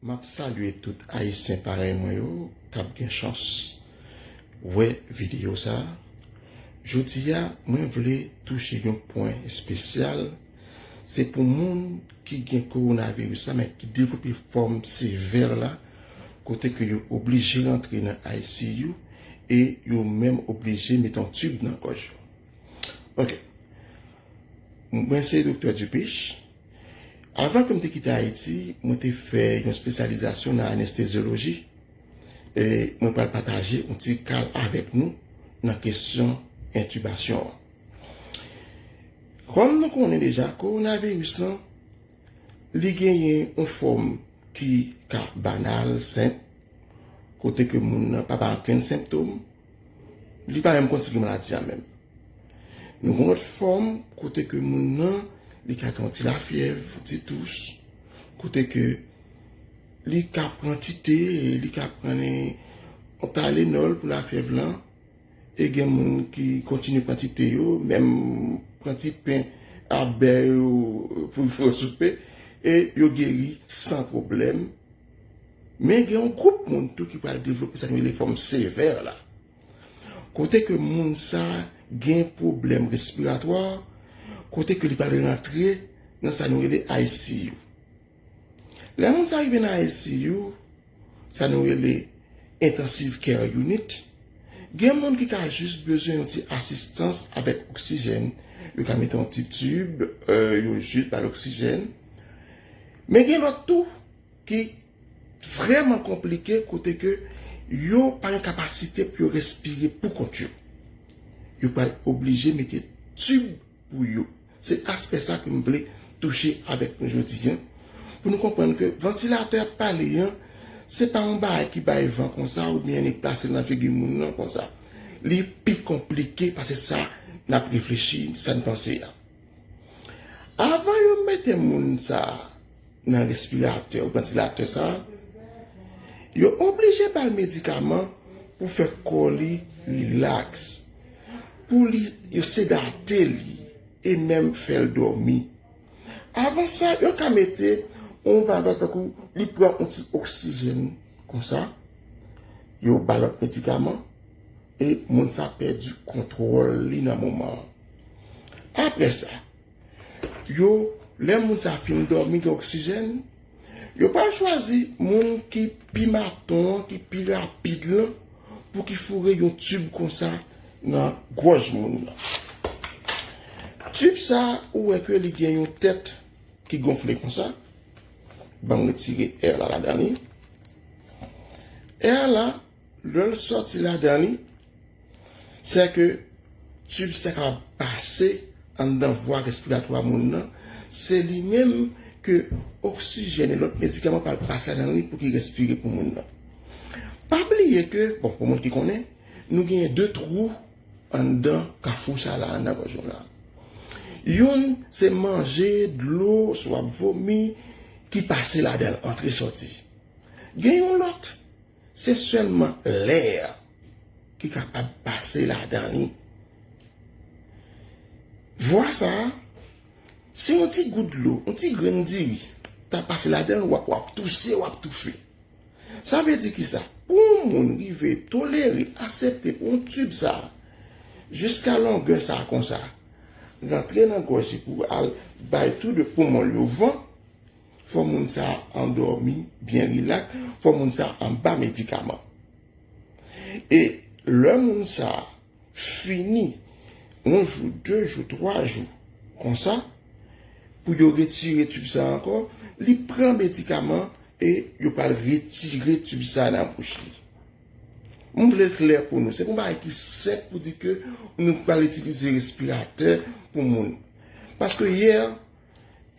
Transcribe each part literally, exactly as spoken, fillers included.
M ap salye tout Ayisyen parèy mwen yo k ap gen chans wè videyo sa a. Jodi a, mwen vle touche yon pwen espesyal. Se pou moun ki gen kowonaviris la, men ki devlope fòm sevè la, kote ke yo oblije rantre nan I C U e yo menm oblije mete yon tib nan gòj yo. Ok. Mwen se Doktè Dupiche. Avan ke m te kite Ayiti, mwen te fè yon espesyalizasyon nan anestezyoloji. E mwen pral pataje yon ti kal avèk nou nan kesyon entibasyon an. Kòm nou konnen deja, kowonaviris lan, li genyen yon fòm ki ka banal, senp, kote ke moun nan pa bay okenn senptòm, li pa menm konn si gen maladi a menm. Nou gen lòt fòm kote ke moun nan, li ka gen yon ti lafyèv, yon ti tous, kote ke li ka pran ti te, li ka pran yon Tylenol pou lafyèv lan, e gen moun ki kontinye pran ti te yo, menm pran ti pen a bè yo pou yo fè soupe, e yo geri san pwoblèm. Men gen yon gwoup moun tou ki pral devlope sa nou rele fòm sevè la. Kote ke moun sa gen pwoblèm respiratwa, kote ke li pral rantre nan sa nou rele I C U. Lè moun sa rive nan I C U, sa nou rele Intensive Care Unit, gen moun ki ka jis bezwen yon ti asistans avèk oksijèn. Yo ka mete yon ti tib, euh, yo jis ba l oksijèn. Men gen lòt tou ki vrèman konplike kote ke yo pa gen kapasite pou yo respire pou kont yo. Yo pral oblije mete tib pou yo. Se aspè sa ke m vle touche avèk nou jodi a, pou nou konprann ke vantilatè ap pale an, se pa yon bagay ki bay van konsa oubyen li plase nan figi moun nan konsa. Li pi konplike pase sa n ap reflechi, sa n panse a. Avan yo mete moun sa a nan respiratè ou vantilatè sa a, yo oblije ba l medikaman pou fè kò li rilaks, pou li, yo sedate li e menm fè l dòmi. Avan sa, yo ka mete yon bagay tankou li pran yon ti oksijèn konsa, yo ba lòt medikaman, e moun sa pèdi kontwòl li nan moman an. Apre sa, yo, lè moun sa fin dòmi gen oksijèn, yo pral chwazi moun ki pi maton an, ki pi rapid lan, pou ki foure yon tib konsa nan gòj moun nan. Tib sa, ou wè ke li gen yon tèt ki gonfle konsa. Ban m retire air la ladan li. Air la, lè l sòti ladan li, se ke tib sa kapab pase anndan vwa respiratwa moun nan. Se li menm ke oksijèn e lòt medikaman pral pase ladan li pou ki respire pou moun nan. Pa bliye ke, bon, pou moun ki konnen, nou genyen de twou anndan kafou sa la, anndan gòj nou la. Youn, se manje, dlo, si w ap vomi, ki pase ladan l, antre sòti. Gen yon lòt, se sèlman lè ki kapab pase ladan li. Vwa sa a, si yon ti gout dlo, yon ti grenn diri ta pase ladan l, w ap, w ap touse, w ap toufe. Sa vle di kisa? Pou yon moun rive tolere, aksepte pou yon tib sa a, jiska longè sa a konsa, rantre nan gòj li pou al bay tou de poumon l yo van, fò moun sa a andòmi, byen rilaks, fò moun sa a anba medikaman. E lè moun sa a fini, yon jou, de jou, twa jou, konsa, pou yo retire tib sa a ankò, li pran medikaman e yo pral retire tib sa a nan bouch li. M vle l klè pou nou, se pa yon bagay ki senp pou di ke nou pral itilize respiratè pou moun. Paske yè,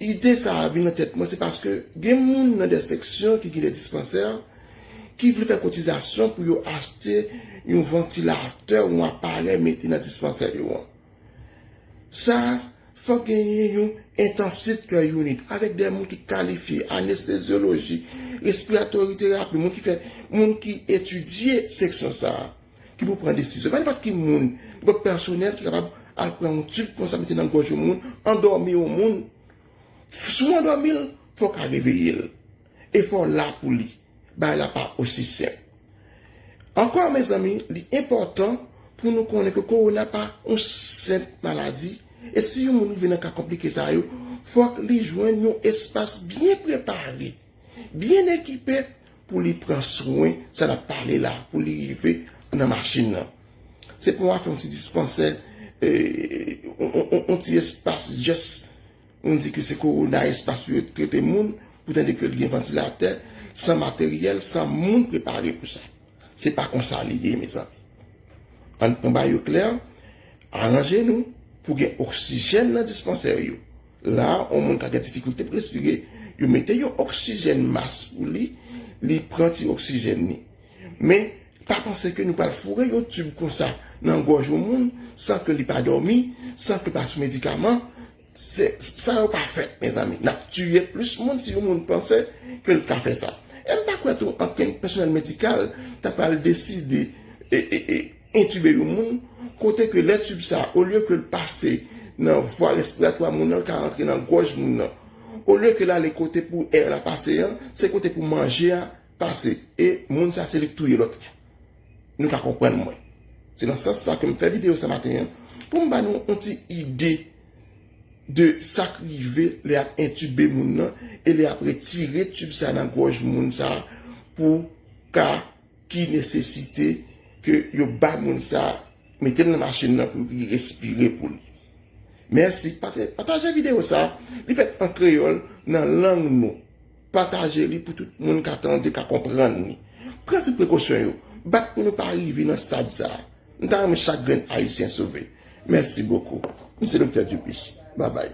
ide sa a vin nan tèt mwen, se paske gen moun nan de seksyon ki gen de dispansè ki vle fè kotizasyon pou yo achte yon vantilatè, yon aparèy mete nan dispansè yo an. Sa, fòk genyen yon intensive care unit avèk de moun ki kalifye, anestezyoloji, respiratory therapy, moun ki fè, moun ki etidye seksyon sa a, ki pou pran desizyon. Pa nenpòt ki moun, nenpòt pèsonèl ki kapab al pran yon tib konsa mete nan gòj yon moun, andòmi yon moun. Si w andòmi l, fòk w reveye l. Efò la pou li. Bagay la pa osi senp. Ankò, mezanmi, li enpòtan pou nou konnen ke kowona pa yon senp maladi, e si yon moun rive nan ka konplike sa yo, fòk li jwenn yon espas byen prepare, byen ekipe pou li pran swen sa n ap pale la, pou li rive nan machin nan. Se pou afè yon ti dispansè, eh, yon, yon, yon, yon ti espas, just, nou di ke se kowona espas pou yo trete moun, pou tande ke l gen vantilatè, san materyèl, san moun prepare pou sa. Se pa konsa li ye, mezanmi. Ann, ann ba yo klè, aranje nou pou gen oksijèn nan dispansè yo. La, yon moun ka gen difikilte pou respire, yo mete yon oksijèn mas pou li, li pran ti oksijèn li. Men, pa panse ke nou pral foure yon tib konsa nan gòj yon moun san ke li pa dòmi, san ke pa sou medikaman. Se, sa yo pa fèt, mezanmi. N ap tiye plis moun si yon moun panse ke l ka fè sa. E m pa kwè tou ankenn pèsonèl medikal ta pral deside e, e, e, entibe yon moun, kote ke lè tib sa, olye ke l pase nan vwa respiratwa moun nan, l ka rantre nan gòj moun nan. Olye ke l ale kote pou è la pase an, se kote pou manje a pase. E moun sa, se li k touye lòt la. Nou ka konprann mwen. Se nan sans sa ke m fè videyo sa maten an, pou m ba nou yon ti ide de sa k rive lè y ap entibe moun nan e lè y ap retire tib sa nan gòj moun sa pou ka ki nesesite ke yo ba moun sa, mete l nan machin nan pou li respire pou li. Mèsi. Pata-, pataje videyo sa. Li fèt an kreyòl, nan lang nou. Pataje li pou tout moun ka tande, ka konprann li. Pran tout prekosyon yo. Bat pou nou pa rive nan stad sa. M ta renmen chak grenn Ayisyen sove. Mèsi bokou. M se Doktè Dupuis. Babay.